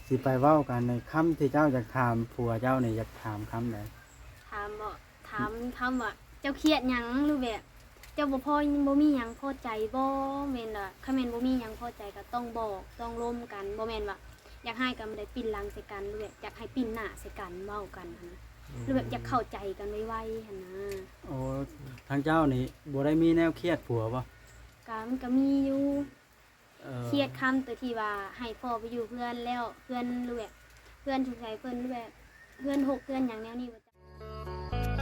ຊິໄປເວົ້າກັນໃນຄຳທີ່ເຈົ້າຢາກຖາມຜົວເຈົ້ານີ້ ຢາກຖາມຄຳໃດ? ຖາມບໍ? ຖາມຄຳວ່າ ເຈົ້າຄຽດຫຍັງ ຫຼືແບບ ເຈົ້າບໍ່ພໍ ບໍ່ມີຫຍັງພໍໃຈບໍ່? ແມ່ນວ່າ ຄັນແມ່ນບໍ່ມີຫຍັງພໍໃຈກໍຕ້ອງບອກ ຕ້ອງລົມກັນ ບໍ່ແມ່ນວ່າ ຢາກຮ້າຍກັນບໍ່ໄດ້ປິ່ນຫຼັງໃສ່ກັນ ຫຼືແບບ ຢາກໃຫ້ປິ່ນໜ້າໃສ່ກັນ ເວົ້າກັນຫັ້ນນະ ຫຼືແບບ ຢາກເຂົ້າໃຈກັນໄວໆຫັ້ນນະ. ໂອ້ ທາງເຈົ້ານີ້ບໍ່ໄດ້ມີແນວຄຽດຜົວບໍ່? ກະ ມັນກະມີຢູ່. ເອີ ຄຽດຄຳໂຕທີ່ວ່າໃຫ້ພໍ່ໄປຢູ່ເຮືອນແລ້ວ ເຮືອນ ຫຼືແບບ ເຮືອນສົງໄສເພິ່ນ ຫຼືແບບ ເຮືອນຮົກເຮືອນຫຍັງແນວນີ້ບໍ່ຈັກ.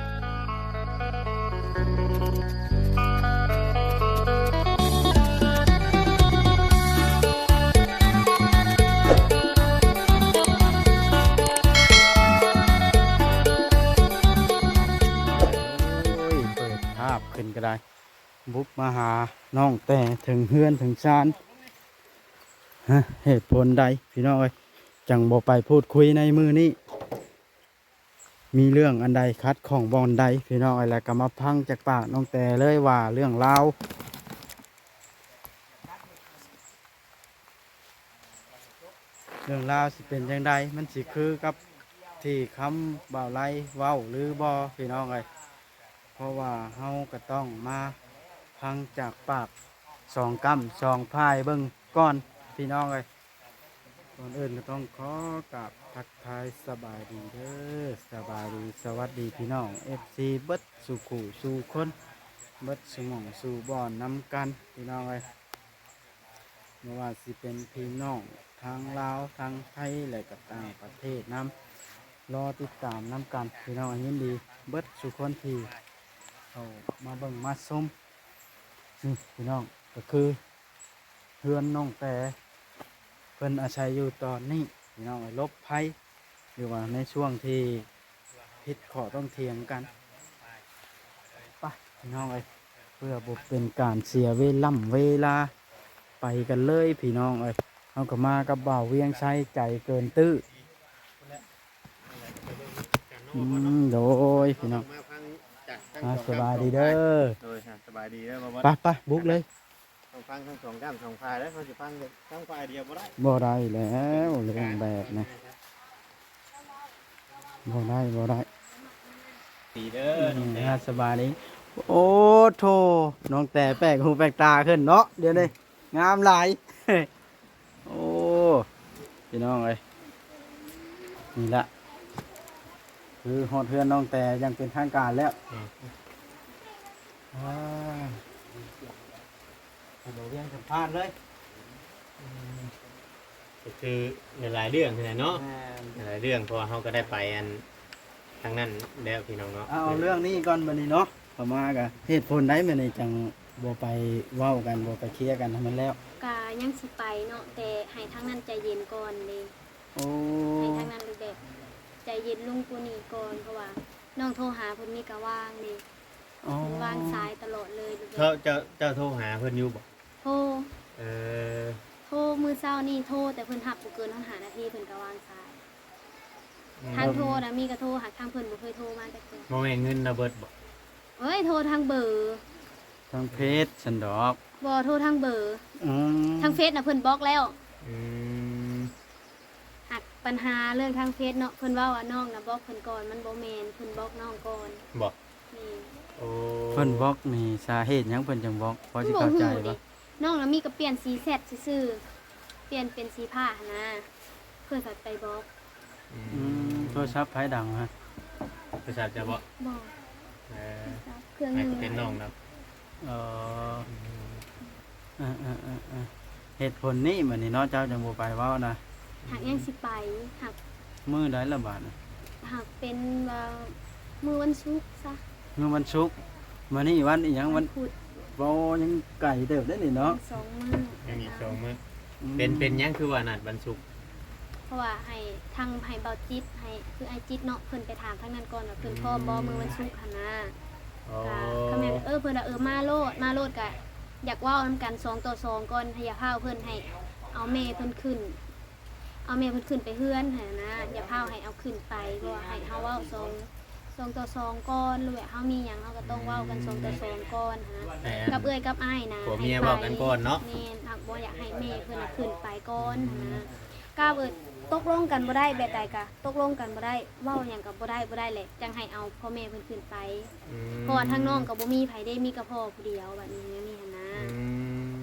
ໂອ້ຍ ເປີດພາບຂຶ້ນກໍໄດ້ ບຸກມາຫານ້ອງແຕ່ເຖິງເຮືອນເຖິງຊານ. ຮະ ເຫດຜົນໃດພີ່ນ້ອງເອີຍ ຈັ່ງບໍ່ໄປພູດຄຸຍໃນມື້ນີ້? ມີເລື່ອງອັນໃດຂັດຂ້ອງບ່ອນໃດພີ່ນ້ອງເອີຍ? ແລ້ວກໍມາຟັງຈາກປາກນ້ອງແຕ່ເລີຍວ່າເລື່ອງລາວ ເລື່ອງລາວຊິເປັນຈັ່ງໃດ? ມັນຊິຄືກັບທີ່ຄຳບ່າວໄລເວົ້າຫຼືບໍ່ພີ່ນ້ອງເອີຍ? ເພາະວ່າເຮົາກໍຕ້ອງມາຟັງຈາກປາກສອງກ້ຳສອງຝ່າຍເບິ່ງກ່ອນພີ່ນ້ອງເອີຍ. ກ່ອນອື່ນກໍຕ້ອງຂໍກາບທັກທາຍສະບາຍດີເດີ ສະບາຍດີ ສະຫວັດດີພີ່ນ້ອງເອັຟຊີເບິດສູ່ຄູ່ສູ່ຄົນ ເບິດສູ່ໝ່ອງສູ່ບ່ອນນຳກັນພີ່ນ້ອງເອີຍ. ບໍ່ວ່າຊິເປັນພີ່ນ້ອງທາງລາວ ທາງໄທ ແລະກໍຕ່າງປະເທດນຳ ລໍຕິດຕາມນຳກັນພີ່ນ້ອງ. ຍິນດີເບິດສູ່ຄົນທີ່ເຂົ້າມາເບິ່ງມາຊົມ. ນີ້ພີ່ນ້ອງ ກໍຄືເຮືອນນ້ອງແຕ່ເພິ່ນອາໄສຢູ່ຕອນນີ້ພີ່ນ້ອງ ຫຼົບໄພ ຫຼືວ່າໃນຊ່ວງທີ່ຜິດຂໍ້ຕ້ອງຖຽງກັນ. ໄປພີ່ນ້ອງເອີຍ ເພື່ອບໍ່ເປັນການເສຍເວລ່ຳເວລາ ໄປກັນເລີຍພີ່ນ້ອງເອີຍ. ເຮົາກໍມາກັບບ່າວວຽງໄຊໃຈເກີນຕື້. ອືມ ໂດຍພີ່ນ້ອງ ມາຟັງຈາກທັງ ອ່າ ສອງ ສະບາຍດີເດີ. ໂດຍ ສະບາຍດີເດີ ໄປໆ ບຸກເລີຍ. ຕ້ອງຟັງທັງສອງດ້ານສອງຝ່າຍເດີ ເຮົາຊິຟັງທາງຝ່າຍດຽວບໍ່ໄດ້ ບໍ່ໄດ້ແລ້ວ ເລື່ອງແບບນີ້ ບໍ່ໄດ້ ບໍ່ໄດ້. ດີເດີ ອືມ ນ້ອງແຕ່ ສະບາຍດີ. ໂອ້ໂທ້ ນ້ອງແຕ່ແປກຫູແປກຕາຂຶ້ນເນາະ ດຽວນີ້ ອືມ ງາມຫຼາຍ. ໂອ້ ພີ່ນ້ອງເອີຍ ນີ້ລະ ຄືຮອດເຮືອນນ້ອງແຕ່ຢ່າງເປັນທາງການແລ້ວ. ອືມ ອ່າ ໃຫ້ບ່າວວຽງສຳພາດເລີຍ. ອືມ ກໍຄືຫຼາຍໆເລື່ອງຫັ້ນແຫຼະເນາະ. ແມ່ນ ຫຼາຍໆເລື່ອງ ເພາະວ່າເຮົາກໍໄດ້ໄປອັນ ທາງນັ້ນແລ້ວພີ່ນ້ອງເນາະ. ເອົາ ເອົາເລື່ອງນີ້ກ່ອນບັດນີ້ເນາະ ເຂົ້າມາກະເຫດຜົນໃດແມ່ນຈັ່ງບໍ່ໄປເວົ້າກັນ ບໍ່ໄປເຄຍກັນໃຫ້ມັນແລ້ວ? ກະຍັງຊິໄປເນາະ ແຕ່ໃຫ້ທາງນັ້ນໃຈເຢັນກ່ອນເດ້. ໂອ້ ໃຫ້ທາງນັ້ນແບບໃຈເຢັນລົງກວ່ານີ້ກ່ອນ ເພາະວ່ານ້ອງໂທຫາເພິ່ນມີກະວ່າງເດ້. ອໍ ເພິ່ນວາງສາຍຕະຫຼອດເລີຍ. ເຈົ້າ ເຈົ້າ ເຈົ້າໂທຫາເພິ່ນຢູ່ບໍ່? ໂທ ເອີ ໂທມື້ເຊົ້ານີ້ໂທ ແຕ່ເພິ່ນຮັບບໍ່ເກີນຮອດຫ້ານາທີ ເພິ່ນກໍວາງສາຍ. ອືມ ທາງໂທນະມີກະໂທ ຫາກທາງເພິ່ນບໍ່ເຄີຍໂທມາຈັກເທື່ອ. ບໍ່ແມ່ນເງິນລະເບິດບໍ່? ເອີຍ ໂທທາງເບີ ທາງເຟສຊັ້ນດອກ. ບໍ່ ໂທທາງເບີ. ອືມ ທາງເຟສນະເພິ່ນບລັອກແລ້ວ. ອືມ ຫາກ ບັນຫາເລື່ອງທາງເຟສເນາະ ເພິ່ນເວົ້າວ່ານ້ອງນະບລັອກເພິ່ນກ່ອນ ມັນບໍ່ແມ່ນ ເພິ່ນບລັອກນ້ອງກ່ອນ. ບໍ່? ແມ່ນ. ໂອ້ ເພິ່ນບລັອກນີ້ສາເຫດຫຍັງເພິ່ນຈັ່ງບລັອກ? ພໍຊິເຂົ້າໃຈບໍ່? ນ້ອງນະມີກໍປ່ຽນສີແຊັດຊື່ໆ ປ່ຽນເປັນສີຟ້າຫັ້ນນະ ເພິ່ນກໍໄປບລັອກ. ອືມ ອືມ ໂທລະສັບໃຜດັງຮະ? ໂທລະສັບເຈົ້າບໍ່? ບໍ່. ເອີ ໂທລະສັບເຄື່ອງໜຶ່ງ ເປັນນ້ອງນຳ. ເອີ ເອີ ເອີ ເອີ ເອີ ເຫດຜົນນີ້ບັດນີ້ເນາະ ເຈົ້າຈັ່ງບໍ່ໄປເວົ້ານະ. ຫາກຍັງຊິໄປ ຫາກ ມື້ໃດລະບາດນະ? ຫາກເປັນວ່າມື້ວັນສຸກຊະ. ມື້ວັນສຸກ ມື້ນີ້ວັນອີຫຍັງ? ວັນ ວັນພຸດ. ບໍ່ ຍັງໄກເຕີບເດ້ນີ້ເນາະ ສອງມື້ ຍັງອີກສອງມື້. ອືມ ເປັນ ເປັນຫຍັງຄືວ່ານັດວັນສຸກ? ເພາະວ່າໃຫ້ທາງ ໃຫ້ບ່າວຈິດ ໃຫ້ ຄືອ້າຍຈິດເນາະ ເພິ່ນໄປຖາມທາງນັ້ນກ່ອນວ່າເພິ່ນ ອືມ ພ້ອມບໍ່ມື້ວັນສຸກຫັ້ນນະ. ອໍ ກະ ຄຳແມ່ນ ເອີ ເພິ່ນວ່າ ເອີ ມາໂລດ ມາໂລດ ກະຢາກເວົ້ານຳກັນສອງຕໍ່ສອງກ່ອນ ຢ່າຟ້າວເພິ່ນ ໃຫ້ເອົາແມ່ເພິ່ນຂຶ້ນ ເອົາແມ່ເພິ່ນຂຶ້ນໄປເຮືອນຫັ້ນນະ ຢ່າຟ້າວໃຫ້ເອົາຂຶ້ນໄປ ເພາະວ່າໃຫ້ເຮົາເວົ້າສອງ ສອງຕໍ່ສອງກ່ອນ ຫຼືແບບເຮົາມີຫຍັງເຮົາກໍຕ້ອງເວົ້າກັນສອງຕໍ່ສອງກ່ອນຫັ້ນນະ. ແມ່ນ ກັບເອື້ອຍກັບອ້າຍນະ ຜົວເມຍເວົ້າກັນກ່ອນເນາະ. ແມ່ນ ຫາກບໍ່ຢາກໃຫ້ແມ່ເພິ່ນນະຂຶ້ນໄປກ່ອນຫັ້ນນະ. ອືມ ກັບເອື້ອຍ ຕົກລົງກັນບໍ່ໄດ້ ແບບໃດກະຕົກລົງກັນບໍ່ໄດ້ ເວົ້າຫຍັງກະບໍ່ໄດ້ ບໍ່ໄດ້ແຫຼະ ຈັ່ງໃຫ້ເອົາພໍ່ແມ່ເພິ່ນຂຶ້ນໄປ ອືມ ເພາະວ່າທາງນ້ອງກະບໍ່ມີໃຜເດ້ ມີກະພໍ່ຜູ້ດຽວ ບາດນີ້ແນວນີ້ຫັ້ນນະ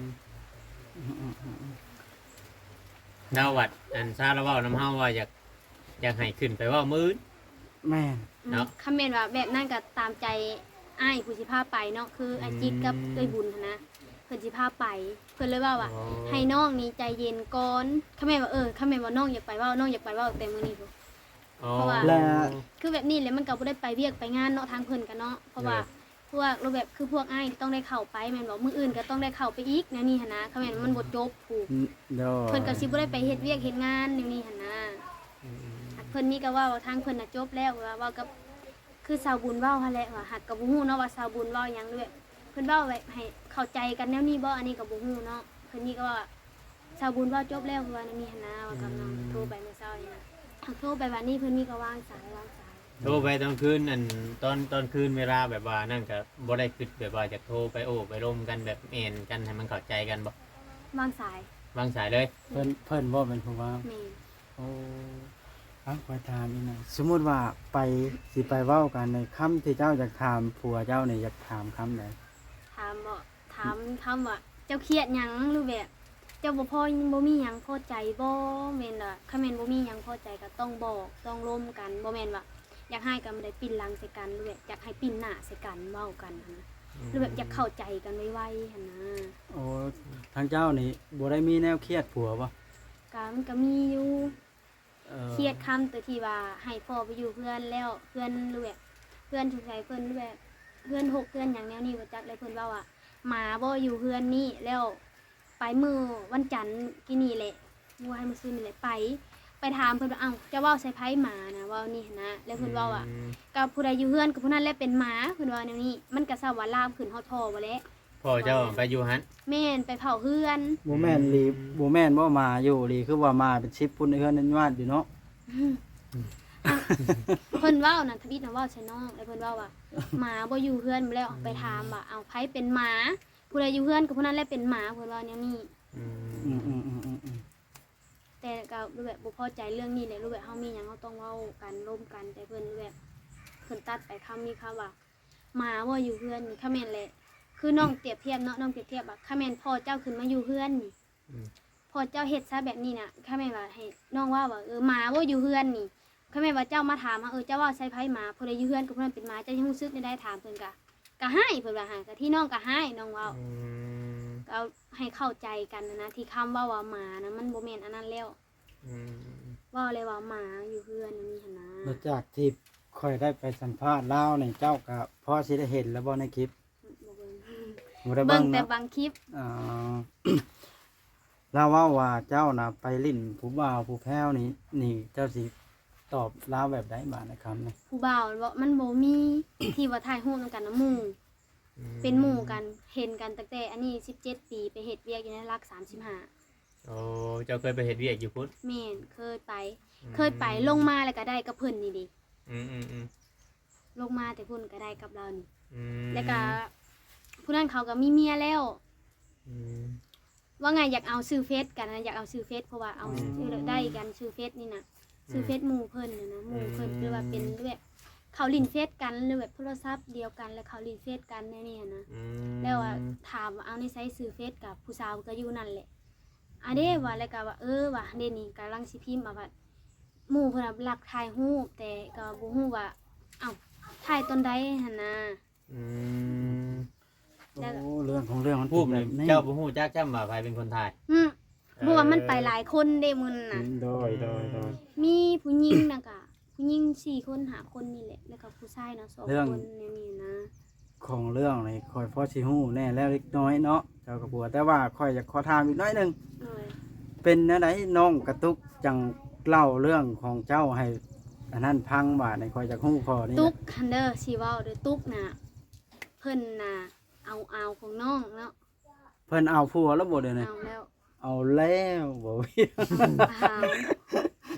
ອືມ ອືມໆໆໆ ລາວວ່າ ອັນຊາລາວເວົ້ານຳເຮົາວ່າຢາກ ຢາກໃຫ້ຂຶ້ນໄປເວົ້າມື້ອື່ນ ແມ່ນ ເນາະ ອືມ ຄັນແມ່ນວ່າແບບນັ້ນກະຕາມໃຈອ້າຍຜູ້ຊິພາໄປເນາະ ຄືອ້າຍຈິດກັບ ອືມ ເອື້ອຍບຸນຫັ້ນນະ ເພິ່ນຊິພາໄປ ເພິ່ນເລີຍເວົ້າວ່າ ອໍ ໃຫ້ນ້ອງນີ້ໃຈເຢັນກ່ອນ ຄັນແມ່ນວ່າ ເອີ ຄັນແມ່ນວ່ານ້ອງຢາກໄປເວົ້າ ນ້ອງຢາກໄປເວົ້າແຕ່ມື້ນີ້ພຸ້ນ ອໍ ເພາະວ່າ ແລະ ຄືແບບນີ້ແຫຼະ ມັນກະບໍ່ໄດ້ໄປວຽກໄປງານເນາະ ທາງເພິ່ນກະເນາະ ເພາະວ່າ ໂດຍ ພວກລະແບບ ຄືພວກອ້າຍຕ້ອງໄດ້ເຂົ້າໄປແມ່ນບໍ່ ມື້ອື່ນກະຕ້ອງໄດ້ເຂົ້າໄປອີກ ແນວນີ້ຫັ້ນນະ ຄັນແມ່ນມັນບໍ່ຈົບພຸ້ນ ອືມ ໂດຍ ເພິ່ນກະຊິບໍ່ໄດ້ໄປເຮັດວຽກເຮັດງານແນວນີ້ຫັ້ນນະ ອືມ ເພິ່ນນີ້ກະເວົ້າ ທາງເພິ່ນນະຈົບແລ້ວ ເວົ້າກັບ ຄືຊາວບຸນເວົ້າຫັ້ນແຫຼະ ວ່າຫາກກະບໍ່ຮູ້ເນາະວ່າຊາວບຸນເວົ້າຫຍັງ ຫຼືແບບເພິ່ນເວົ້າແບບໃຫ້ເຂົ້າໃຈກັນແນວນີ້ບໍ່ ອັນນີ້ກະບໍ່ຮູ້ເນາະ ເພິ່ນນີ້ກະວ່າ ຊາວບຸນເວົ້າຈົບແລ້ວ ຄືວ່າແນວນີ້ຫັ້ນນະ ວ່າກັບນ້ອງ ອືມ ໂທໄປມື້ເຊົ້ານີ້ນະ ໂທໄປບາດນີ້ເພິ່ນນີ້ກະວາງສາຍ ວາງສາຍ ໂທໄປຕອນຄືນ ອັນ ຕອນ ຕອນຄືນເວລາແບບວ່ານັ້ນກະບໍ່ໄດ້ຄິດແບບວ່າຢາກໂທໄປໂອ້ໄປລົມກັນ ແບບແມ່ນກັນ ໃຫ້ມັນເຂົ້າໃຈກັນບໍ່? ວາງສາຍ ວາງສາຍເລີຍ ເພິ່ນ ເພິ່ນບໍ່ແມ່ນຜູ້ວ່າ ແມ່ນ ໂອ້ ເອົ້າ ຂ້ອຍຖາມອີກໜ້ອຍ ສົມມຸດວ່າໄປ ຊິໄປເວົ້າກັນໃນຄຳທີ່ເຈົ້າຢາກຖາມຜົວເຈົ້ານີ້ ຢາກຖາມຄຳໃດ? ຖາມບໍ່? ຖາມຄຳວ່າ ເຈົ້າຄຽດຫຍັງ ຫຼືແບບ ເຈົ້າບໍ່ພໍ ບໍ່ມີຫຍັງພໍໃຈບໍ່? ແມ່ນວ່າ ຄັນແມ່ນບໍ່ມີຫຍັງພໍໃຈກະຕ້ອງບອກ ຕ້ອງລົມກັນ ບໍ່ແມ່ນວ່າ ຢາກຮ້າຍກັນບໍ່ໄດ້ປິ່ນຫຼັງໃສ່ກັນ ຫຼືແບບ ຢາກໃຫ້ປິ່ນໜ້າໃສ່ກັນ ເວົ້າກັນຫັ້ນນະ ອືມ ຫຼືແບບ ຢາກເຂົ້າໃຈກັນໄວໆຫັ້ນນະ ໂອ້ ທາງເຈົ້ານີ້ບໍ່ໄດ້ມີແນວຄຽດຜົວບໍ່? ກະ ມັນກະມີຢູ່ ເອີ ຄຽດຄຳໂຕທີ່ວ່າໃຫ້ພໍ່ໄປຢູ່ເຮືອນແລ້ວ ເຮືອນ ຫຼືແບບ ເຮືອນສົງໄສເພິ່ນ ຫຼືແບບ ເຮືອນຮົກເຮືອນຫຍັງແນວນີ້ບໍ່ຈັກ ແລ້ວເພິ່ນເວົ້າວ່າ ໝາບໍ່ຢູ່ເຮືອນນີ້ ແລ້ວໄປມື້ວັນຈັນກີ້ນີ້ແຫຼະ ມື້ວານມື້ຊືນນີ້ແຫຼະ ໄປ ໄປຖາມເພິ່ນວ່າ ເອົ້າ ເຈົ້າເວົ້າໃສ່ໃຜໝານະ ເວົ້ານີ້ຫັ້ນນະ ແລ້ວເພິ່ນເວົ້າວ່າ ອືມ ກະຜູ້ໃດຢູ່ເຮືອນກະຜູ້ນັ້ນແຫຼະເປັນໝາ ເພິ່ນເວົ້າແນວນີ້ ມັນກະສ່ຳວ່າລາມຂຶ້ນຮອດພໍ່ບໍ່ແຫຼະ ພໍ່ເຈົ້າໄປຢູ່ຫັ້ນ ແມ່ນ ໄປເຝົ້າເຮືອນ ບໍ່ແມ່ນຫຼີ ອືມ ບໍ່ແມ່ນບໍ່ ໝາຢູ່ຫຼີ ຄືວ່າໝາເປັນສິບພຸ້ນ ເຮືອນຍັງຍາດຢູ່ເນາະ ເພິ່ນເວົ້ານະ ທຳອິດນະເວົ້າໃສ່ນ້ອງ ແລ້ວເພິ່ນເວົ້າວ່າ ໝາບໍ່ຢູ່ເຮືອນ ແລ້ວໄປຖາມວ່າ ເອົ້າ ໃຜເປັນໝາ ຜູ້ໃດຢູ່ເຮືອນກະຜູ້ນັ້ນແຫຼະເປັນໝາ ເພິ່ນເວົ້າແນວນີ້ ອືມ ອືມໆໆໆ ແຕ່ກະແບບບໍ່ພໍໃຈເລື່ອງນີ້ແຫຼະ ແບບເຮົາມີຫຍັງເຮົາຕ້ອງເວົ້າກັນລົມກັນ ແຕ່ເພິ່ນແບບ ເພິ່ນຕັດໄປຄຳນີ້ ຄຳວ່າ ໝາບໍ່ຢູ່ເຮືອນນີ້ ຄັນແມ່ນແຫຼະ ຄືນ້ອງປຽບທຽບເນາະ ນ້ອງປຽບທຽບວ່າ ຄັນແມ່ນພໍ່ເຈົ້າຂຶ້ນມາຢູ່ເຮືອນນີ້ ອືມ ພໍ່ເຈົ້າເຮັດຊະແບບນີ້ນະ ຄັນແມ່ນວ່າໃຫ້ນ້ອງເວົ້າວ່າ ເອີ ໝາບໍ່ຢູ່ເຮືອນນີ້ ຄັນແມ່ນວ່າເຈົ້າມາຖາມວ່າ ເອີ ເຈົ້າເວົ້າໃສ່ໃຜໝາ ຜູ້ໃດຢູ່ເຮືອນກະຜູ້ນັ້ນເປັນໝາ ເຈົ້າຊິຮູ້ສຶກແນວໃດ ຖາມເພິ່ນກະ ກະຮ້າຍ ເພິ່ນວ່າຫັ້ນ ກະທີ່ນ້ອງກະຮ້າຍ ນ້ອງເວົ້າ ອືມ ກະໃຫ້ເຂົ້າໃຈກັນຫັ້ນນະ ທີ່ຄຳເວົ້າວ່າໝານະ ມັນບໍ່ແມ່ນອັນນັ້ນແລ້ວ ອືມ ເວົ້າແລ້ວວ່າໝາຢູ່ເຮືອນແນວນີ້ຫັ້ນນະ ຫຼັງຈາກທີ່ຂ້ອຍໄດ້ໄປສຳພາດລາວນີ້ ເຈົ້າກະພໍຊິໄດ້ເຫັນແລ້ວບໍ່ໃນຄລິບ? ບໍ່ເບິ່ງ ບໍ່ໄດ້ເບິ່ງ ເບິ່ງແຕ່ບາງຄລິບ ເນາະ ອໍ ລາວເວົ້າວ່າເຈົ້ານະໄປຫຼິ້ນຜູ້ບ່າວຜູ້ແພ້ວນີ້ ນີ້ເຈົ້າຊິຕອບລາວແບບໃດບາດໃນຄຳນີ້? ຜູ້ບ່າວແມ່ນບໍ່? ມັນບໍ່ມີທີ່ວ່າຖ່າຍຮູບນຳກັນນຳໝູ່ ອືມ ເປັນໝູ່ກັນ ເຫັນກັນຕັ້ງແຕ່ອັນນີ້ສິບເຈັດປີ ໄປເຮັດວຽກຢູ່ໃນຫຼັກສາມສິບຫ້າ ໂອ້ ເຈົ້າເຄີຍໄປເຮັດວຽກຢູ່ພຸ້ນ? ແມ່ນ ເຄີຍໄປ ອືມ ເຄີຍໄປ ລົງມາແລ້ວກະໄດ້ກັບເພິ່ນນີ້ເດ ອືມໆໆ ລົງມາແຕ່ພຸ້ນກະໄດ້ກັບລາວນີ້ ອືມ ແລ້ວກະຜູ້ນັ້ນເຂົາກະມີເມຍແລ້ວ ອືມ ວ່າງ່າຍຢາກເອົາຊື່ເຟສກັນນະ ຢາກເອົາຊື່ເຟສ ເພາະວ່າເອົາ ອືມ ຊື່ໄດ້ກັນຊື່ເຟສນີ້ນະ ອືມ ຊື່ເຟສໝູ່ເພິ່ນຫັ້ນນະ ໝູ່ເພິ່ນ ອືມ ຫຼືວ່າເປັນແບບເຂົາຫຼິ້ນເຟສກັນ ຫຼືແບບໂທລະສັບດຽວກັນ ແລ້ວເຂົາຫຼິ້ນເຟສກັນແນວນີ້ຫັ້ນນະ ອືມ ແລ້ວວ່າຖາມວ່າເອົາໃນໃສຊື່ເຟສ ກະຜູ້ສາວກະຢູ່ນັ້ນແຫຼະ ອາເດ ອືມ ວ່າ ແລ້ວກະວ່າ ເອີ ວ່າເດນີ້ກຳລັງຊິພິມເອົາວ່າ ໝູ່ເພິ່ນວ່າລັກຖ່າຍຮູບ ແຕ່ກະບໍ່ຮູ້ວ່າ ເອົ້າ ຖ່າຍຕອນໃດຫັ້ນນະ ອືມ ແລ້ວ ໂອ້ ເລື່ອງຂອງເລື່ອງມັນເປັນແບບນີ້ ເຈົ້າບໍ່ຮູ້ຈັກຊ້ຳວ່າໃຜເປັນຄົນຖ່າຍ? ອືມ ເອີ ເພາະວ່າມັນໄປຫຼາຍຄົນເດ້ມື້ນັ້ນນະ ອືມ ໂດຍ ໂດຍ ໂດຍ ມີຜູ້ຍິງ ແລ້ວກະ ຜູ້ຍິງສີ່ຄົນຫ້າຄົນນີ້ແຫຼະ ແລ້ວກໍຜູ້ຊາຍເນາະສອງ ເລື່ອງ ຄົນແນວນີ້ນະ ຂອງເລື່ອງນີ້ຂ້ອຍພໍຊິຮູ້ແດ່ແລ້ວເລັກນ້ອຍເນາະ ເຈົ້າກັບຜົວ ແຕ່ວ່າຂ້ອຍຢາກຂໍຖາມອີກໜ້ອຍໜຶ່ງ ໂດຍ ເປັນແນວໃດນ້ອງກະຕຸກຈັ່ງເລົ່າເລື່ອງຂອງເຈົ້າໃຫ້ອັນນັ້ນຟັງ ບາດນີ້ຂ້ອຍຢາກຮູ້ຂໍ້ນີ້ ຕຸກຫັ້ນເດີ ຊິເວົ້າເດີ ຕຸກນະ ເພິ່ນນະເອົາອາວຂອງນ້ອງເນາະ ເພິ່ນເອົາຜົວແລ້ວບໍ່ດຽວນີ້? ເອົາແລ້ວ ເອົາແລ້ວບໍ່? ເອົາ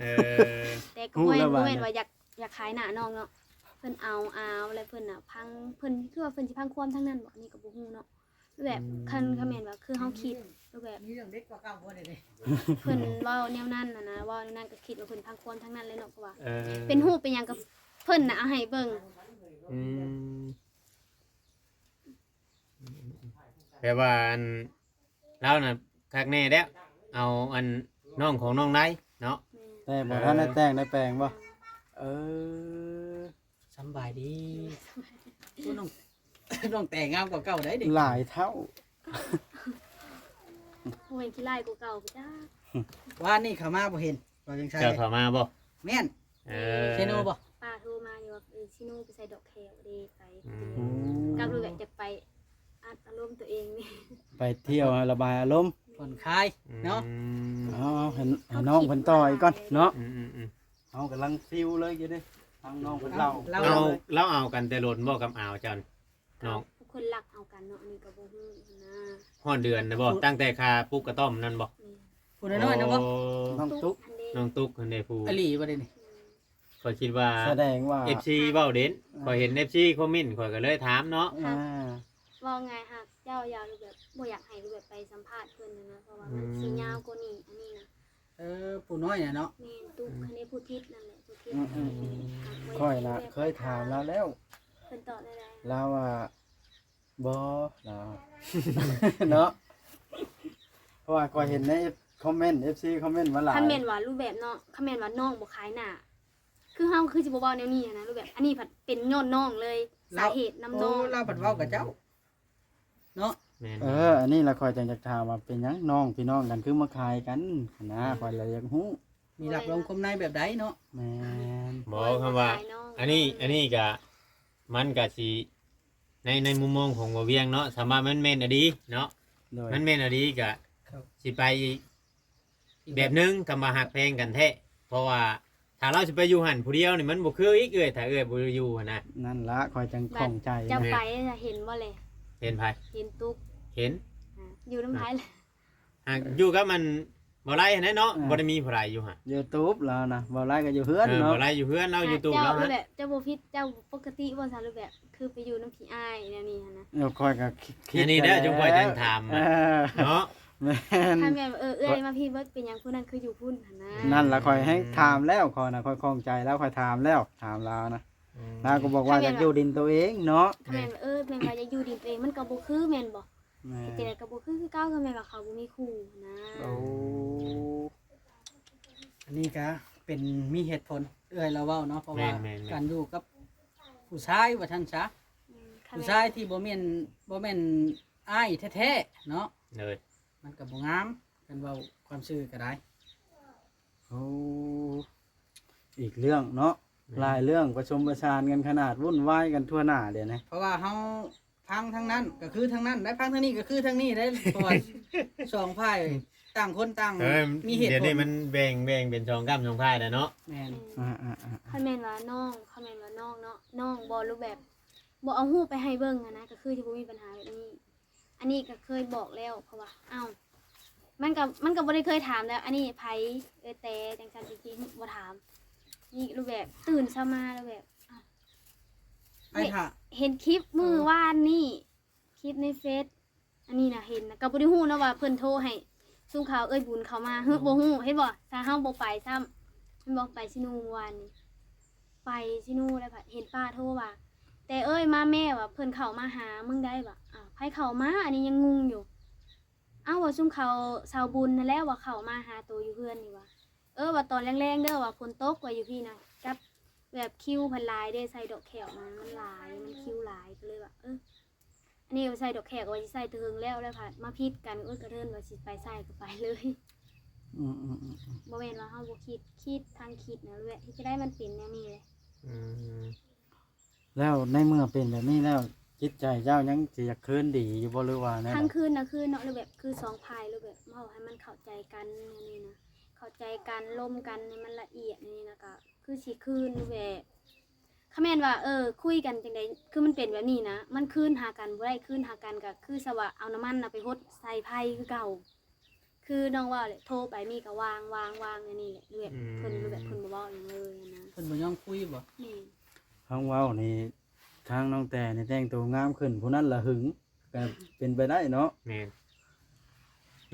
ເອີ ແຕ່ກໍບໍ່ແມ່ນ ບໍ່ແມ່ນວ່າຢາກ ຢາກຂາຍໜ້ານ້ອງເນາະ ເພິ່ນເອົາອາວ ແລະເພິ່ນນະພັງ ເພິ່ນຄືວ່າເພິ່ນຊິພັງຄວາມທາງນັ້ນບໍ່ ອັນນີ້ກໍບໍ່ຮູ້ເນາະ ແບບ ອືມ ຄັນ ຄັນແມ່ນວ່າຄືເຮົາຄິດ ແບບ ມີເລື່ອງເດັດກວ່າເກົ່າບໍ່ ດຽວນີ້? ເພິ່ນເວົ້າແນວນັ້ນນະ ເວົ້າແນວນັ້ນກໍຄິດວ່າເພິ່ນຟັງຄວາມທາງນັ້ນແຫຼະເນາະ ເພາະວ່າ ເອີ ເປັນຮູບເປັນຫຍັງກໍເພິ່ນນະເອົາໃຫ້ເບິ່ງ. ອືມ ແປວ່າອັນ ລາວນະຄັກແນ່ແລ້ວ ເອົາອັນນ້ອງຂອງນ້ອງໄດ້ເນາະ. ແມ່ນ ແຕ່ບໍ່ ເອີ ທັນໄດ້ແຕ່ງໄດ້ແປງບໍ່? ເອີ ສຳບາຍດີ. ໂອ້ ນ້ອງ ນ້ອງແຕ່ງງາມກວ່າເກົ່າໄດ໋ນີ້ ຫຼາຍເທົ່າ. ໂອ້ຍ ຂີ້ຮ້າຍກວ່າເກົ່າພຸ້ນຈ້າ. ວານນີ້ເຂົ້າມາບໍ່ເຫັນ ວ່າຈັ່ງຊັ້ນ ເຈົ້າເຂົ້າມາບໍ່? ແມ່ນ ເອີ ເຊໂນບໍ່? ປ້າໂທມາຢູ່ວ່າ ເອີ ເຊໂນໄປໃສ່ດອກແຂ້ວເດ້ ໄປ ອືມ ກັບ ແບບ ຢາກໄປອັດອາລົມຕົວເອງນີ້ ໄປທ່ຽວໃຫ້ລະບາຍອາລົມ ຜ່ອນຄາຍເນາະ. ອືມ ເອົາ ເອົາ ໃຫ້ ໃຫ້ນ້ອງເພິ່ນຕໍ່ອີກກ່ອນເນາະ. ອືມໆໆ ເຮົາກຳລັງຟິວເລີຍຢູ່ເດ້ ທາງນ້ອງເພິ່ນເລົ່າ ເອົາ ເອົາ ເອົາກັນແຕ່ດົນບໍ່ກັບອາວເຈົ້າ ນ້ອງ ຜູ້ຄົນລັກເອົາກັນເນາະ ອັນນີ້ກໍບໍ່ຮູ້ຫັ້ນນະ. ຮອດເດືອນນະບໍ່? ຜູ້ ຕັ້ງແຕ່ຄ່າປຸກກະຕ້ອມນັ້ນບໍ່? ແມ່ນ ຜູ້ນ້ອຍໆນະບໍ່? ໂອ້ ນ້ອງຕຸກ ນ້ອງຕຸກຫັ້ນເດ້ ຜູ້ ອີ່ຫຼີບໍ່ໄດ້ນີ້? ອືມ ຂ້ອຍຄິດວ່າ ສະແດງວ່າ ເອັຟຊີ ເວົ້າເດັ່ນ ເອີ ຂ້ອຍເຫັນ ເອັຟຊີ ຄອມເມັນ ຂ້ອຍກໍເລີຍຖາມເນາະ. ອ່າ ເວົ້າງ່າຍ ຮັກເຈົ້າຢາກ ຫຼືແບບ ບໍ່ຢາກໃຫ້ ຫຼືແບບ ໄປສຳພາດເພິ່ນຫັ້ນນະ ເພາະວ່າມັນ ອືມ ຊິຍາວກວ່ານີ້ ອັນນີ້ນະ. ເອີ ຜູ້ນ້ອຍນະເນາະ. ແມ່ນ ຕຸກ ອືມ ຄັນໄດ້ຜູ້ທິດນັ້ນແຫຼະ ຜູ້ທິດ. ອືມໆໆ ຂ້ອຍນະເຄີຍຖາມລາວແລ້ວ ເພິ່ນຕອບແນວໃດ? ລາວວ່າ ບໍ່ ລາວ ເນາະ ເພາະວ່າຂ້ອຍເຫັນໃນຄອມເມັນ ເອັຟຊີ ຄອມເມັນມາຫຼາຍ. ຄັນແມ່ນວ່າຮູບແບບເນາະ ຄັນແມ່ນວ່ານ້ອງບໍ່ຂາຍໜ້າ ຄືເຮົາຄືຊິບໍ່ເວົ້າແນວນີ້ຫັ້ນນະ ຮູບແບບ ອັນນີ້ພັດເປັນຍ້ອນນ້ອງເລີຍ ລາວ ສາເຫດນຳນ້ອງ. ໂອ້ ລາວພັດເວົ້າກັບເຈົ້າເນາະ. ແມ່ນ ເອີ ອັນນີ້ລະຂ້ອຍຈັ່ງຢາກຖາມວ່າເປັນຫຍັງນ້ອງພີ່ນ້ອງກັນຄືມາຂາຍກັນຫັ້ນນະ. ອືມ ຂ້ອຍລະຢາກຮູ້ ມີລັບລວມຄວາມໃນແບບໃດເນາະ. ແມ່ນ ບໍ່ ຄຳວ່າ ອັນນີ້ ອັນນີ້ກະ ມັນກະຊິ ໃນ ໃນມຸມມອງຂອງບ່າວວຽງເນາະ ສຳວ່າມັນແມ່ນອີ່ຫຼີເນາະ. ໂດຍ ມັນແມ່ນອີ່ຫຼີກະ ຄັບ ຊິໄປອີກ ອີກແບບ ແບບໜຶ່ງ ຄຳວ່າຮັກແພງກັນແທ້ ເພາະວ່າຖ້າລາວຊິໄປຢູ່ຫັ້ນຜູ້ດຽວນີ້ມັນບໍ່ຄືອີກເອື້ອຍ ຖ້າເອື້ອຍບໍ່ຢູ່ຫັ້ນນະ. ນັ້ນລະຂ້ອຍຈັ່ງຂ້ອງໃຈ ເຈົ້າໄປເຫັນບໍ່ແລະ? ເຫັນໃຜ? ເຫັນຕຸກ ເຫັນ ອ່າ ຢູ່ນຳໃຜລະ? ຫາກຢູ່ກັບມັນບໍ່ໄດ້ຫັ້ນແຫຼະເນາະ. ອ່າ ບໍ່ໄດ້ມີຜູ້ໃດຢູ່ຫັ້ນ ຢູ່ຕູບລາວນະ. ບໍ່ໄດ້ກໍຢູ່ເຮືອນ ເອີ ເນາະ ບໍ່ໄດ້ຢູ່ເຮືອນລາວ ອ່າ ຢູ່ຕູບລາວຫັ້ນ. ແບບເຈົ້າບໍ່ຜິດ ເຈົ້າປົກກະຕິບໍ່ຊັ້ນ ຫຼືແບບຄືໄປຢູ່ນຳພີ່ອ້າຍແນວນີ້ຫັ້ນນະ? ເອີ ຂ້ອຍກໍຄິດ ອັນນີ້ເດີ ຈັ່ງຂ້ອຍຈັ່ງຖາມ ເອີ ເນາະ. ແມ່ນ ຖ້າແມ່ນ ເອີ ເອື້ອຍມາພີ້ເບິດ ເປັນຫຍັງຜູ້ນັ້ນຄືຢູ່ພຸ້ນຫັ້ນນະ. ນັ້ນລະຂ້ອຍແຮ່ງຖາມແລ້ວ ຂ້ອຍນະ ຂ້ອຍຂ້ອງໃຈແລ້ວ ຂ້ອຍຖາມແລ້ວ ຖາມລາວນະ. ອືມ ລາວກໍບອກວ່າ ຄັນແມ່ນວ່າ ຢາກຢູ່ດິນໂຕເອງເນາະ. ຄັນແມ່ນວ່າ ເອີ ແມ່ນວ່າຢາກຢູ່ດິນໂຕເອງ ມັນກໍບໍ່ຄືແມ່ນບໍ່? ແມ່ນ ເຮັດຈັ່ງໃດກໍບໍ່ຄືຄືເກົ່າ ຄັນແມ່ນວ່າເຂົາບໍ່ມີຄູ່ນະ. ໂອ້ ອັນນີ້ກະເປັນ ມີເຫດຜົນ ເອື້ອຍລາວເວົ້າເນາະ ເພາະວ່າ ແມ່ນໆໆ ການຢູ່ກັບຜູ້ຊາຍວ່າຊັ້ນຊະ ອືມ ຜູ້ຊາຍທີ່ບໍ່ແມ່ນ ບໍ່ແມ່ນອ້າຍແທ້ໆເນາະ ໂດຍ ມັນກໍບໍ່ງາມ ຄັນເວົ້າຄວາມຊື່ກໍໄດ້. ໂອ້ ອີກເລື່ອງເນາະ ແມ່ນ ຫຼາຍເລື່ອງປະສົມປະສານກັນຂະໜາດ ວຸ້ນວາຍກັນທົ່ວໜ້າດຽວນີ້. ເພາະວ່າເຮົາຟັງທາງນັ້ນກໍຄືທາງນັ້ນໄດ໋ ຟັງທາງນີ້ກໍຄືທາງນີ້ໄດ໋ ເພາະວ່າສອງຝ່າຍຕ່າງຄົນຕ່າງ ເອີ ມີເຫດຜົນ. ດຽວນີ້ມັນແບ່ງ ແບ່ງເປັນສອງກ້ຳສອງຝ່າຍແລ້ວເນາະ. ແມ່ນ ອືມ ອ່າໆໆ ຄັນແມ່ນວ່ານ້ອງ ຄັນແມ່ນວ່ານ້ອງເນາະ ນ້ອງບໍ່ ຫຼືແບບ ບໍ່ເອົາຮູບໄປໃຫ້ເບິ່ງຫັ້ນນະ ກໍຄືຊິບໍ່ມີບັນຫາແບບນີ້. ອັນນີ້ກໍເຄີຍບອກແລ້ວ ເພາະວ່າ ອ້າວ ມັນກໍ ມັນກໍບໍ່ໄດ້ເຄີຍຖາມແລ້ວ ອັນນີ້ໃຜ ເອີ ແຕ່ຈັ່ງຊັ້ນຈັ່ງຊີ້ ບໍ່ຖາມ. ນີ້ຮູບແບບຕື່ນເຊົ້າມາແລ້ວແບບ ອ້າວ ໄອ້ ເຫັນ ຖ້າ ເຫັນຄລິບມື້ວານນີ້ ຄລິບໃນເຟສ ອັນນີ້ນະເຫັນນະ ກໍບໍ່ໄດ້ຮູ້ເນາະວ່າເພິ່ນໂທໃຫ້ຊຸມເຂົາເອື້ອຍບຸນເຂົ້າມາ ເຮີ ບໍ່ຮູ້ ເຫັນບໍ່? ຖ້າເຮົາບໍ່ໄປຊ້ຳ ແມ່ນບໍ່? ໄປຊິນູມື້ວານນີ້ ໄປຊິນູແລ້ວເຫັນປ້າໂທວ່າ ແຕ່ເອີຍ ມາແມ່ ວ່າເພິ່ນເຂົ້າມາຫາມຶງໄດ໋ ວ່າ ອ້າວ ໃຜເຂົ້າມາ? ອັນນີ້ຍັງງົງຢູ່. ອ້າວ ວ່າຊຸມເຂົາຊາວບຸນຫັ້ນແຫຼະ ວ່າເຂົ້າມາຫາໂຕຢູ່ເຮືອນນີ້ ວ່າ ເອີ ວ່າຕອນແລງໆເດີ ວ່າຝົນຕົກ ວ່າຢູ່ພີ້ນະ ກັບແບບຄິວເພິ່ນຫຼາຍເດ້ ໃສ່ດອກແຂ້ວນະ ມັນຫຼາຍ ມັນຄິວຫຼາຍ ກໍເລີຍວ່າ ເອີ ອັນນີ້ກໍໃສ່ດອກແຂ້ວ ກໍວ່າຊິໃສ່ແຕ່ເຫິງແລ້ວ ແລ້ວພັດມາຜິດກັນ ໂອ້ຍ ກະເທີນວ່າຊິໄປໃສ່ກໍໄປເລີຍ. ອືມໆໆ ບໍ່ແມ່ນວ່າເຮົາບໍ່ຄິດ ຄິດທັງຄິດນະ ແບບເຮັດຈັ່ງໃດມັນເປັນແນວນີ້ແຫຼະ. ອືມ ແລ້ວໃນເມື່ອເປັນແບບນີ້ແລ້ວ ຈິດໃຈເຈົ້າຍັງຊິຢາກຄືນດີຢູ່ບໍ່ ຫຼືວ່າແນວໃດ? ທັງຄືນນະຄືນເນາະ ຫຼືແບບຄືສອງຝ່າຍ ຫຼືແບບເວົ້າໃຫ້ມັນເຂົ້າໃຈກັນແນວນີ້ນະ ເຂົ້າໃຈກັນ ລົມກັນໃຫ້ມັນລະອຽດແນວນີ້ນະ ກະຄືຊິຄືນ ຫຼືແບບ ຄັນແມ່ນວ່າ ເອີ ຄຸຍກັນຈັ່ງໃດ ຄືມັນເປັນແບບນີ້ນະ ມັນຄືນຫາກັນບໍ່ໄດ້ ຄືນຫາກັນກະຄືຊະວ່າເອົານ້ຳມັນນະໄປຫົດໃສ່ໄຟຄືເກົ່າ. ຄືນ້ອງເວົ້າແຫຼະ ໂທໄປມີກໍວາງ ວາງ ວາງ ແນວນີ້ແຫຼະ ແບບ ອືມ ເພິ່ນ ແບບເພິ່ນບໍ່ເວົ້າຫຍັງເລີຍນະ ເພິ່ນບໍ່ຍອມຄຸຍບໍ່? ແມ່ນ ທາງເວົ້ານີ້ ທາງນ້ອງແຕ່ນີ້ແຕ່ງໂຕງາມຂຶ້ນ ຜູ້ນັ້ນລະຫຶງ ກໍເປັນໄປໄດ້ເນາະ. ແມ່ນ.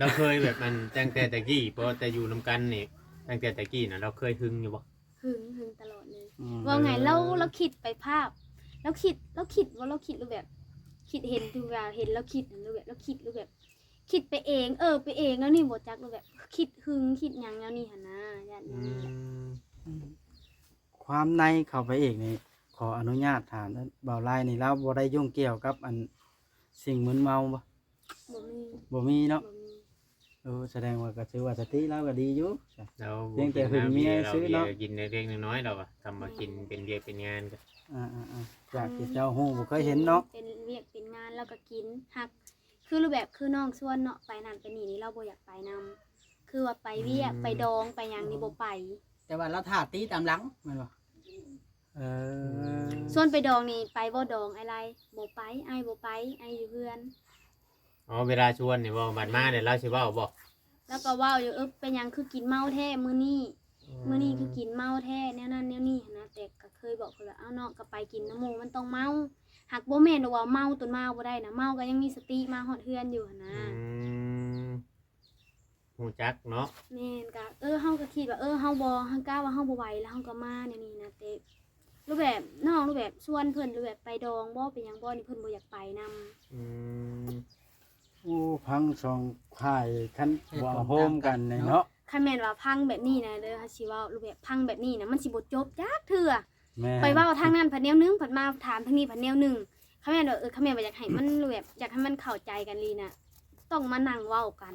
ລາວເຄີຍແບບ ອັນ ຕັ້ງແຕ່ແຕ່ກີ້ ເພາະແຕ່ຢູ່ນຳກັນນີ້ ຕັ້ງແຕ່ແຕ່ກີ້ນະ ລາວເຄີຍຫຶງຢູ່ບໍ່? ຫຶງ ຫຶງຕະຫຼອດເລີຍ. ອືມ ເວົ້າໄງ ເອີ ລາວ ລາວຄິດໄປພາບ ລາວຄິດ ລາວຄິດວ່າ ລາວຄິດ ຫຼືແບບ ຄິດເຫັນ ຄືວ່າເຫັນລາວຄິດ ຫຼືແບບ ລາວຄິດ ຫຼືແບບ ຄິດໄປເອງ ເອີໄປເອງ ແນວນີ້ບໍ່ຈັກ ຫຼືແບບ ຄິດຫຶງ ຄິດຫຍັງແນວນີ້ຫັ້ນນະ ຢ້ານແນວນີ້ແຫຼະ. ອືມ ຄວາມໃນເຂົ້າໄປອີກນີ້ ຂໍອະນຸຍາດຖາມ ບ່າວລາຍນີ້ລາວບໍ່ໄດ້ຫຍຸ້ງກ່ຽວກັບ ອັນ ສິ່ງມຶນເມົາບໍ່? ບໍ່ມີ ບໍ່ມີເນາະ. ບໍ່ມີ. ເອີ ສະແດງວ່າກໍຖືວ່າສະຕິລາວກໍດີຢູ່ ລາວບໍ່ກິນເບຍ ເບຍກໍກິນເລັກໆນ້ອຍໆ ລາວວ່າ ຄຳວ່າກິນເປັນວຽກເປັນງານກໍ ອືມ ອືມໆ ຈາກທີ່ເຈົ້າຮູ້ບໍ່ເຄີຍເຫັນເນາະ ເປັນວຽກເປັນງານລາວກໍກິນ ຫາກ ຄືຮູບແບບ ຄືນ້ອງຊວນເນາະ ໄປນັ້ນໄປນີ້ນີ້ ລາວບໍ່ຢາກໄປນຳ ຄືວ່າໄປວຽກ ອືມ ໄປດອງໄປຫຍັງນີ້ບໍ່ໄປ ແຕ່ວ່າລາວຖ້າຕີຕາມຫຼັງແມ່ນບໍ່? ເອີ ອືມ ຊວນໄປດອງນີ້ໄປບໍ່ດອງອ້າຍລາຍ? ບໍ່ໄປ ອ້າຍບໍ່ໄປ ອ້າຍຢູ່ເຮືອນ. ອໍ ເວລາຊວນນີ້ບໍ່ ບັດມາແລ້ວລາວຊິເວົ້າບໍ່? ລາວກໍເວົ້າຢູ່ ເອີ ເປັນຫຍັງຄືກິນເມົາແທ້ມື້ນີ້ ອືມ ມື້ນີ້ຄືກິນເມົາແທ້ ແນວນັ້ນແນວນີ້ຫັ້ນນະ ແຕ່ກໍເຄີຍບອກເພິ່ນວ່າ ເອົາເນາະ ກໍໄປກິນນຳໝູ່ມັນຕ້ອງເມົາ ຫາກບໍ່ແມ່ນດອກວ່າເມົາຈົນມາບໍ່ໄດ້ນະ ເມົາກໍຍັງມີສະຕິມາຮອດເຮືອນຢູ່ຫັ້ນນະ. ອືມ ຮູ້ຈັກເນາະ. ແມ່ນ ກະ ເອີ ເຮົາກໍຄິດວ່າ ເອີ ເຮົາບໍ່ ເຮົາກະວ່າເຮົາບໍ່ໄຫວ ແລ້ວເຮົາກໍມາແນວນີ້ນະ ແຕ່ ຮູບແບບ ນ້ອງ ຮູບແບບຊວນເພິ່ນ ຮູບແບບໄປດອງບໍ່ ໄປຫຍັງບໍ່ນີ້ ເພິ່ນບໍ່ຢາກໄປນຳ. ອືມ ໂອ້ ພັງສອງຝ່າຍ ຄັນບໍ່ເອົາໂຮມກັນນີ້ເນາະ ຄັນແມ່ນວ່າພັງແບບນີ້ນະເດີ ເຮົາຊິເວົ້າ ຮູບແບບພັງແບບນີ້ນະ ມັນຊິບໍ່ຈົບຈັກເທື່ອ. ແມ່ນ ໄປເວົ້າທາງນັ້ນພັດແນວໜຶ່ງ ພັດມາຖາມທາງນີ້ພັດແນວໜຶ່ງ ຄັນແມ່ນວ່າ ເອີ ຄັນແມ່ນວ່າຢາກໃຫ້ມັນ ແບບຢາກໃຫ້ມັນເຂົ້າໃຈກັນອີ່ຫຼີນະ ຕ້ອງມານັ່ງເວົ້າກັນ.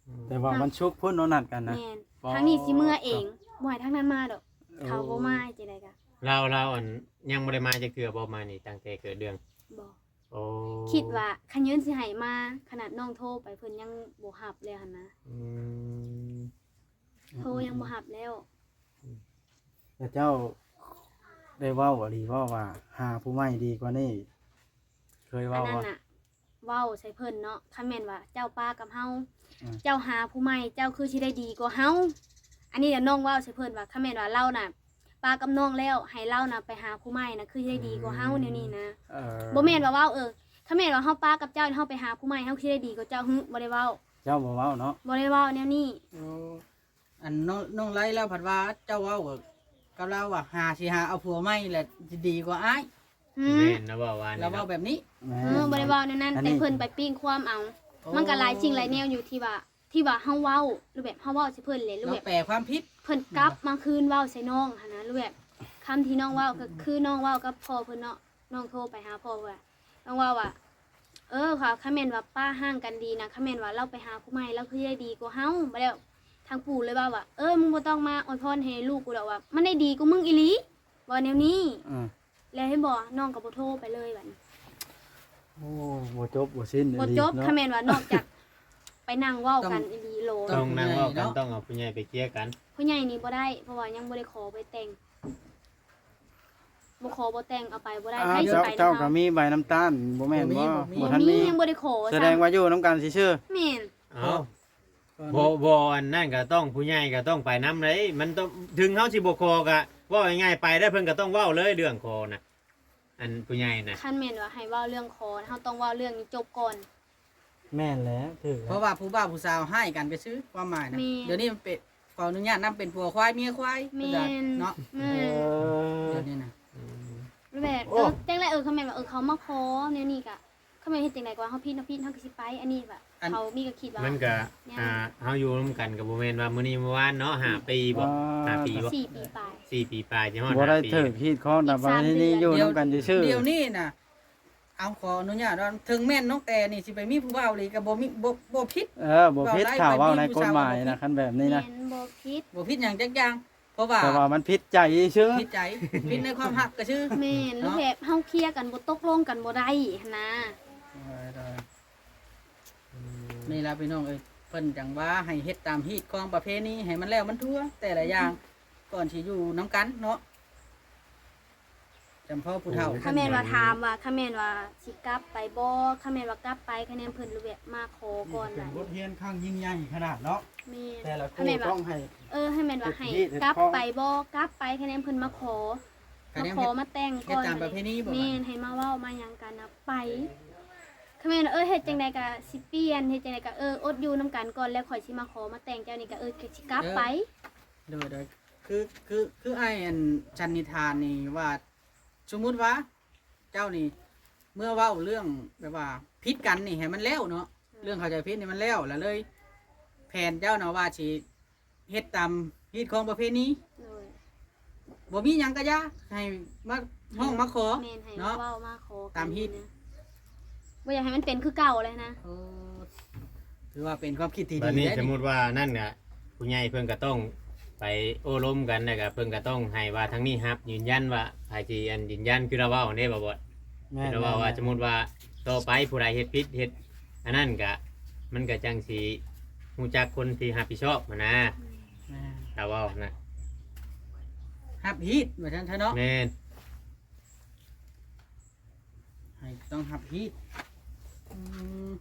ອືມ ແຕ່ວ່າວັນສຸກພຸ້ນເນາະ ນັດກັນນະ. ແມ່ນ ອໍ ທາງນີ້ຊິເມືອເອງ ບໍ່ໃຫ້ທາງນັ້ນມາດອກ. ໂອ້ ເຂົາບໍ່ມາ ເຮັດຈັ່ງໃດກະ ລາວ ລາວ ອັນ ຍັງບໍ່ໄດ້ມາຈັກເທື່ອບໍ່ ມານີ້ ຕັ້ງແຕ່ເກີດເລື່ອງ? ບໍ່. ໂອ້ ຄິດວ່າຄັນຍືນຊິໃຫ້ມາ ຂະໜາດນ້ອງໂທໄປເພິ່ນຍັງບໍ່ຮັບແລ້ວຫັ້ນນະ. ອືມ ໂທຍັງບໍ່ຮັບແລ້ວ. ອືມ ແລ້ວເຈົ້າໄດ້ເວົ້າອີ່ຫຼີບໍ່ວ່າຫາຜູ້ໃໝ່ດີກວ່ານີ້? ເຄີຍເວົ້າບໍ່? ອັນນັ້ນນະ ເວົ້າໃສ່ເພິ່ນເນາະ ຄັນແມ່ນວ່າເຈົ້າປາກັບເຮົາ ອືມ ເຈົ້າຫາຜູ້ໃໝ່ ເຈົ້າຄືຊິໄດ້ດີກວ່າເຮົາ. ອັນນີ້ນະ ນ້ອງເວົ້າໃສ່ເພິ່ນວ່າ ຄັນແມ່ນວ່າລາວນະປາກັບນ້ອງແລ້ວ ໃຫ້ລາວນະໄປຫາຜູ້ໃໝ່ນະ ຄືຊິໄດ້ດີກວ່າເຮົາ ອືມ ແນວນີ້ນະ. ເອີ ບໍ່ແມ່ນວ່າເວົ້າ ເອີ ຄັນແມ່ນວ່າເຮົາປາກັບເຈົ້າ ເຮົາໄປຫາຜູ້ໃໝ່ ເຮົາຄືຊິໄດ້ດີກວ່າເຈົ້າ ຫຶ ບໍ່ໄດ້ເວົ້າ. ເຈົ້າບໍ່ເວົ້າເນາະ? ບໍ່ໄດ້ເວົ້າແນວນີ້. ໂອ້ ອັນນ້ອງ ນ້ອງໄລລາວພັດວ່າເຈົ້າເວົ້າກັບລາວວ່າ ຫາ ຊິຫາເອົາຜົວໃໝ່ແຫຼະ ຊິດີກວ່າອ້າຍ. ຫື ແມ່ນ ລາວເວົ້າວ່ານີ້ ລາວເວົ້າແບບນີ້. ແມ່ນ ເອີ ບໍ່ໄດ້ເວົ້າແນວນັ້ນ ອັນນີ້ ແຕ່ເພິ່ນໄປປີ້ງຄວາມເອົາ. ໂອ້ ມັນກໍຫຼາຍສິ່ງຫຼາຍແນວຢູ່ທີ່ວ່າ ທີ່ວ່າເຮົາເວົ້າ ຫຼືແບບເຮົາເວົ້າໃສ່ເພິ່ນແຫຼະ ຫຼືແບບ ລາວແປຄວາມຜິດ ເພິ່ນກັບມາຄືນເວົ້າໃສ່ນ້ອງຫັ້ນນະ ຫຼືແບບ ຄຳທີ່ນ້ອງເວົ້າກໍຄືນ້ອງເວົ້າກັບພໍ່ເພິ່ນເນາະ ນ້ອງໂທໄປຫາພໍ່ວ່າ ນ້ອງເວົ້າວ່າ ເອີ ຄັນແມ່ນວ່າປະຮ້າງກັນດີນະ ຄັນແມ່ນວ່າລາວໄປຫາຜູ້ໃໝ່ ລາວຄືໄດ້ດີກວ່າເຮົາ. ບາດແລ້ວທາງປູ່ເລີຍເວົ້າວ່າ ເອີ ມຶງບໍ່ຕ້ອງມາອວຍພອນໃຫ້ລູກກູດອກ ວ່າມັນໄດ້ດີກວ່າມຶງອີ່ຫຼີ ວ່າແນວນີ້. ອືມ ແລ້ວເຫັນບໍ່ ນ້ອງກໍບໍ່ໂທໄປເລີຍບາດນີ້. ໂອ້ ບໍ່ຈົບບໍ່ສິ້ນ ບໍ່ຈົບ ອີ່ຫຼີເນາະ. ຄັນແມ່ນວ່ານອກຈາກໄປນັ່ງເວົ້າກັນ ຕ້ອງ ອີ່ຫຼີໂລດ ຕ້ອງນັ່ງເວົ້າກັນ ຕ້ອງເອົາຜູ້ໃຫຍ່ໄປເຄລຍກັນ. ຜູ້ໃຫຍ່ນີ້ບໍ່ໄດ້ ເພາະວ່າຍັງບໍ່ໄດ້ຂໍ ບໍ່ໄດ້ແຕ່ງ. ບໍ່ຂໍບໍ່ແຕ່ງ ເອົາໄປບໍ່ໄດ້. ອ້າວ ໃຜຊິໄປນຳເຮົາ? ເຈົ້າ ເຈົ້າກໍມີໃບນ້ຳຕານ ບໍ່ແມ່ນບໍ່? ບໍ່ມີ ບໍ່ທັນມີ ຍັງບໍ່ໄດ້ຂໍ. ສະແດງວ່າຢູ່ນຳກັນຊື່ໆ. ແມ່ນ. ເອົ້າ ເພາະ ບໍ່ ບໍ່ ອັນນັ້ນກໍຕ້ອງ ຜູ້ໃຫຍ່ກໍຕ້ອງໄປນຳເດ້. ມັນຕ້ອງ ເຖິງເຮົາຊິບໍ່ຂໍກໍ ເວົ້າງ່າຍໆ ໄປແລ້ວເພິ່ນກໍຕ້ອງເວົ້າເລີຍເລື່ອງຂໍນະ ອັນຜູ້ໃຫຍ່ນະ. ຄັນແມ່ນວ່າໃຫ້ເວົ້າເລື່ອງຂໍ ເຮົາຕ້ອງເວົ້າເລື່ອງນີ້ຈົບກ່ອນ. ແມ່ນແຫຼະ ຖືກແລ້ວ ເພາະວ່າຜູ້ບ່າວຜູ້ສາວຮ້າຍກັນໄປຊື່ ຄວາມໝາຍນະ. ແມ່ນ ດຽວນີ້ມັນເປັນ ຂໍອະນຸຍາດນຳ ເປັນຜົວຄວາຍເມຍຄວາຍ. ແມ່ນເນາະ. ແມ່ນ ເອີ ດຽວນີ້ນະ. ອືມ ແບບ ໂອ້ ເອີ ຈັ່ງໃດ ເອີ ຄັນແມ່ນວ່າ ເອີ ເຂົາມາຂໍແນວນີ້ກະ ຄັນແມ່ນເຮັດຈັ່ງໃດກໍວ່າເຮົາຜິດ ເຮົາຜິດ ເຮົາກໍຊິໄປ. ອັນນີ້ແບບ ເຂົາມີກໍຄິດວ່າ ມັນກະ ຍັງ ອ່າ ເຮົາຢູ່ນຳກັນກໍບໍ່ແມ່ນວ່າມື້ນີ້ມື້ວານເນາະ ຫ້າປີບໍ່? ຫ້າປີບໍ່? ສີ່ປີປາຍ ສີ່ປີປາຍ ຊິຮອດຫ້າປີ. ບໍ່ໄດ້ຖືກຮີດຄອງ ແຕ່ວ່ານີ້ຢູ່ນຳກັນຊື່ໆ. ດຽວນີ້ນະ ເອົາ ຂໍອະນຸຍາດວ່າ ເຖິງແມ່ນນ້ອງແຕນີ້ຊິໄປມີຜູ້ບ່າວອີ່ຫຼີກໍບໍ່ມີ ບໍ່ ບໍ່ຜິດ. ເອີ ບໍ່ຜິດ ຖ້າເວົ້າໃນກົດໝາຍນະ ຄັນແບບນີ້ນະ. ແມ່ນ ບໍ່ຜິດ ບໍ່ຜິດຫຍັງຈັກຢ່າງ. ເພາະວ່າ ແຕ່ວ່າມັນຜິດໃຈຊື່ ຜິດໃຈ ຜິດໃນຄວາມຮັກກໍຊື່. ແມ່ນ ເນາະ ແບບເຮົາເຄລຍກັນບໍ່ຕົກລົງກັນບໍ່ໄດ້ຫັ້ນນະ. ໂດຍ ໂດຍ ອືມ ນີ້ລະພີ່ນ້ອງເອີຍ ເພິ່ນຈັ່ງວ່າໃຫ້ເຮັດຕາມຮີດຄອງປະເພນີໃຫ້ມັນແລ້ວມັນທົ່ວແຕ່ລະຢ່າງ ກ່ອນຊິຢູ່ນຳກັນເນາະ. ຈຳເພາະຜູ້ເຖົ້າ ຄັນແມ່ນວ່າຖາມວ່າ ຄັນແມ່ນວ່າຊິກັບໄປບໍ່ ຄັນແມ່ນວ່າກັບໄປ ຄະແນນເພິ່ນແບບມາຂໍກ່ອນ. ນີ້ເປັນບົດຮຽນຄັ້ງຍິ່ງໃຫຍ່ຂະໜາດເນາະ. ແມ່ນ ແຕ່ລະຄູ່ຕ້ອງໃຫ້ ເອີ ຄັນແມ່ນວ່າໃຫ້ກັບໄປບໍ່ ກັບໄປ ຄະແນນເພິ່ນມາຂໍ ມາຂໍມາແຕ່ງກ່ອນ. ເຮັດຕາມປະເພນີບໍ່? ແມ່ນ ໃຫ້ມາເວົ້າມາຫຍັງກັນນະ ໄປ. ຄັນແມ່ນວ່າ ເອີ ເຮັດຈັ່ງໃດກໍຊິປ່ຽນ ເຮັດຈັ່ງໃດກໍ ເອີ ອົດຢູ່ນຳກັນກ່ອນ ແລ້ວຂ້ອຍຊິມາຂໍມາແຕ່ງເຈົ້ານີ້ກໍ ເອີ ກໍຊິກັບໄປ. ໂດຍ ໂດຍ ຄື ຄື ຄືອ້າຍອັນສັນນິດຖານນີ້ວ່າ ສົມມຸດວ່າເຈົ້ານີ້ເມືອເວົ້າເລື່ອງແບບວ່າຜິດກັນນີ້ໃຫ້ມັນແລ້ວເນາະ ເລື່ອງເຂົ້າໃຈຜິດນີ້ມັນແລ້ວ ລະເລີຍແຜນເຈົ້ານະວ່າຊິ ເຮັດຕາມຮີດຄອງປະເພນີ ໂດຍ ບໍ່ມີຫຍັງກະຢ່າ ໃຫ້ມາຮ້ອງມາຂໍ ແມ່ນ ໃຫ້ເນາະ ເວົ້າມາຂໍກັນ ຕາມຮີດ ບໍ່ຢາກໃຫ້ມັນເປັນຄືເກົ່າແລ້ວນະ. ໂອ້ ຖືວ່າເປັນຄວາມຄິດທີ່ດີ ບາດນີ້ ເດ້ ສົມມຸດວ່ານັ້ນກະ ຜູ້ໃຫຍ່ເພິ່ນກະຕ້ອງໄປໂອ້ລົມກັນ ແລ້ວກະເພິ່ນກະຕ້ອງໃຫ້ວ່າທາງນີ້ຮັບຢືນຢັນວ່າ ໃຜທີ່ອັນຢືນຢັນ ຄືລາວເວົ້າຫັ້ນເດ້ ບໍ່ບອດ ແມ່ນ ຄືລາວເວົ້າວ່າ ແມ່ນ ສົມມຸດວ່າຕໍ່ໄປຜູ້ໃດເຮັດຜິດເຮັດ ອັນນັ້ນກະ ມັນກະຈັ່ງຊິຮູ້ຈັກຄົນທີ່ຮັບຜິດຊອບຫັ້ນນະ ແມ່ນ ຖ້າເວົ້ານະ ຮັບຮີດວ່າຊັ້ນຊະເນາະ ແມ່ນ ໃຫ້ຕ້ອງຮັບຮີດ ອືມ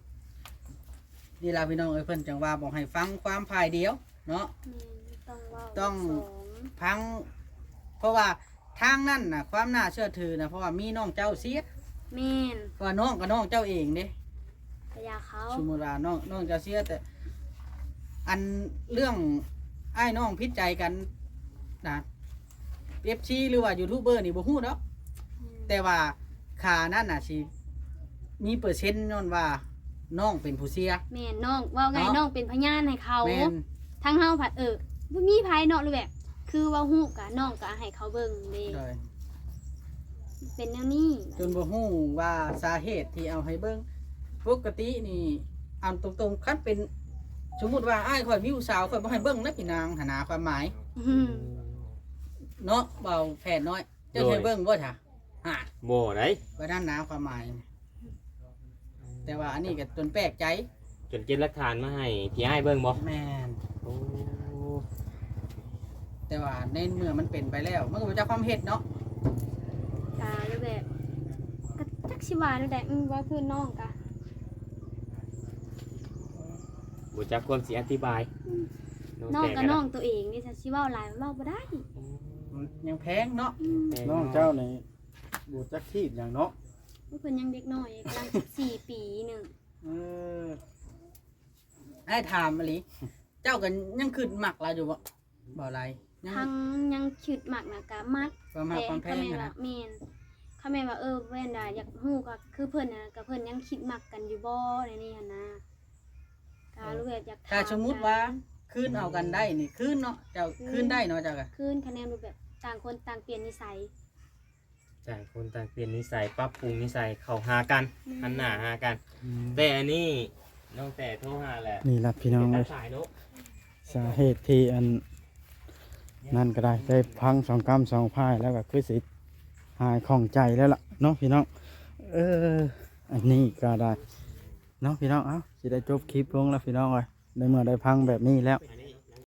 ນີ້ລະພີ່ນ້ອງເອີຍ ເພິ່ນຈັ່ງວ່າບໍ່ໃຫ້ຟັງຄວາມຝ່າຍດຽວເນາະ ແມ່ນ ຕ້ອງເວົ້າ ຕ້ອງຟັງ ເພາະວ່າ ທາງນັ້ນນະ ຄວາມໜ້າເຊື່ອຖືນະ ເພາະວ່າມີນ້ອງເຈົ້າເສຍ ແມ່ນ ເພາະວ່ານ້ອງກໍນ້ອງເຈົ້າເອງເດ້ ກະຢ່າເຂົາ ສົມມຸດວ່ານ້ອງ ນ້ອງເຈົ້າເສຍ ແຕ່ອັນເລື່ອງອ້າຍນ້ອງຜິດໃຈກັນນະ ເອັຟຊີ ຫຼືວ່າຢູທູບເບີນີ້ບໍ່ຮູ້ດອກ ອືມ ແຕ່ວ່າຄານັ້ນນະຊິມີເປີເຊັນຍ້ອນວ່າ ນ້ອງເປັນຜູ້ເສຍ ແມ່ນ ນ້ອງ ເວົ້າງ່າຍ ເນາະ ນ້ອງເປັນພະຍານໃຫ້ເຂົາ ແມ່ນ ທາງເຮົາພັດ ເອີ ບໍ່ມີໃຜເນາະ ຫຼືແບບ ຄືເວົ້າຮູ້ກະ ນ້ອງກະໃຫ້ເຂົາເບິ່ງເດ້ ໂດຍ ເປັນແນວນີ້ ຈົນບໍ່ຮູ້ວ່າສາເຫດທີ່ເອົາໃຫ້ເບິ່ງ ປົກກະຕິນີ້ ເອົາຕົງໆ ຄັນເປັນ ສົມມຸດວ່າອ້າຍຂ້ອຍມີຜູ້ສາວ ຂ້ອຍບໍ່ໃຫ້ເບິ່ງນະ ພີ່ນາງ ຫັ້ນນາ ຄວາມໝາຍ ອືມ ເນາະ ເວົ້າແພດນ້ອຍ ເຈົ້າໃຫ້ເບິ່ງບໍ່ຊະ? ຮະ ບໍ່ໄດ໋ ວ່ານັ້ນນະຄວາມໝາຍ ແຕ່ວ່າອັນນີ້ກໍຈົນແປກໃຈ ຈົນເກັບຫຼັກຖານມາໃຫ້ທີ່ອ້າຍເບິ່ງບໍ່? ແມ່ນ ໂອ້ ແຕ່ວ່າໃນເມື່ອມັນເປັນໄປແລ້ວ ມັນກໍບໍ່ຈັກຄວາມເຮັດເນາະ ກະແບບ ກະຈັກຊິວ່າແນວໃດ ອືມ ເວົ້າຄືນ້ອງກະ ບໍ່ຈັກຄວາມຊິອະທິບາຍ ອືມ ນ້ອງກະນ້ອງໂຕເອງນີ້ ຊິເວົ້າຫຼາຍເວົ້າບໍ່ໄດ້ ອືມ ຍັງແພງເນາະ ອືມ ແພງເນາະ ນ້ອງເຈົ້ານີ້ ບໍ່ຈັກທີບຫຍັງເນາະ ເພິ່ນຍັງເດັກນ້ອຍ ກຳລັງສິບສີ່ປີໜຶ່ງ ເອີ ອ້າຍຖາມອີ່ຫຼີ ເຈົ້າກໍຍັງຄິດມັກລາວຢູ່ບໍ່? ບໍ່ຫຼາຍ ຍັງ ທັງຍັງຄິດມັກນະກະມັກ ຄວາມຮັກຄວາມແພງຫັ້ນນະ ແມ່ນ ຄັນແມ່ນວ່າ ເອີ ແມ່ນວ່າຢາກຮູ້ກໍຄືເພິ່ນນະ ກໍເພິ່ນຍັງຄິດມັກກັນຢູ່ບໍ່ ແນວນີ້ຫັ້ນນະ ກໍ ເອີ ຮູ້ແບບຢາກຖາມ ຖ້າສົມມຸດວ່າ ຄືນເອົາກັນໄດ້ນີ້ ຄືນເນາະ ເຈົ້າ ຄືນ ຄືນໄດ້ເນາະ ເຈົ້າກໍ ຄືນ ຄະແນນແບບຕ່າງຄົນຕ່າງປ່ຽນນິໄສ ຕ່າງຄົນຕ່າງປ່ຽນນິໄສ ປັບປຸງນິໄສເຂົ້າຫາກັນ ແມ່ນ ຫັນໜ້າຫາກັນ ອືມ ແຕ່ອັນນີ້ນ້ອງແຕ່ໂທຫາແຫຼະ ນີ້ລະພີ່ນ້ອງເອີຍ ເປັນຕາສາຍເນາະ ສາເຫດທີ່ອັນນັ້ນກໍໄດ້ ໄດ້ຟັງສອງກຳສອງຝ່າຍແລ້ວກໍຄືຊິຫາຍຂ້ອງໃຈແລ້ວລະເນາະພີ່ນ້ອງ ເອີ ອັນນີ້ກໍໄດ້ເນາະພີ່ນ້ອງ ເອົ້າ ຊິໄດ້ຈົບຄລິບລົງແລ້ວພີ່ນ້ອງເອີຍ ໃນເມື່ອໄດ້ຟັງແບບນີ້ແລ້ວ